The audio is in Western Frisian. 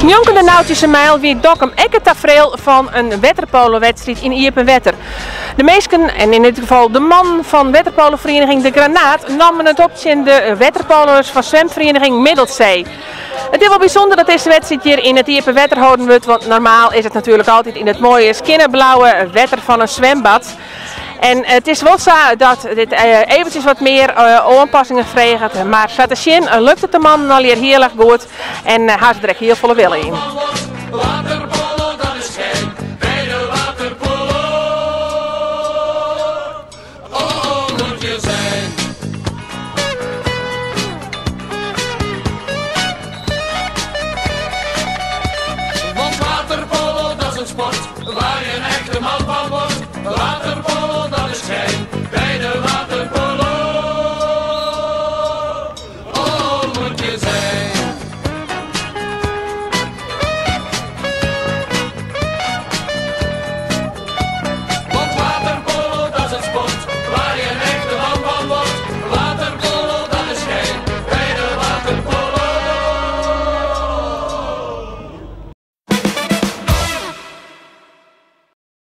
Njonken de Nautyske Mijl wie Dokkum ek it tafreel fan in wetterpolowedstriid yn iepen wetter. De minsken, en yn dit gefal de mannen fan wetterpoloferiening De Granaat, namen it op tsjin de wetterpolo'ers fan swimferiening Middelsee. It is wol bysûnder dat dizze wedstriid hjir yn it iepen wetter holden wurdt, want normaal is it natuerlik altyd yn it moaie skjinne blauwe wetter fan in swimbad. En it is wol sa dat dit eventsjes wat mear oanpassingen freget, mar sa te sjen lukt it de mannen allegear hiel erch goed en ha se der ek hiel folle wille yn. Waterpolo, dat is gek. Bij de waterpolo. Oh, moet je zijn. Want waterpolo, dat is een sport waar je een echte man van wordt. Waterpolo.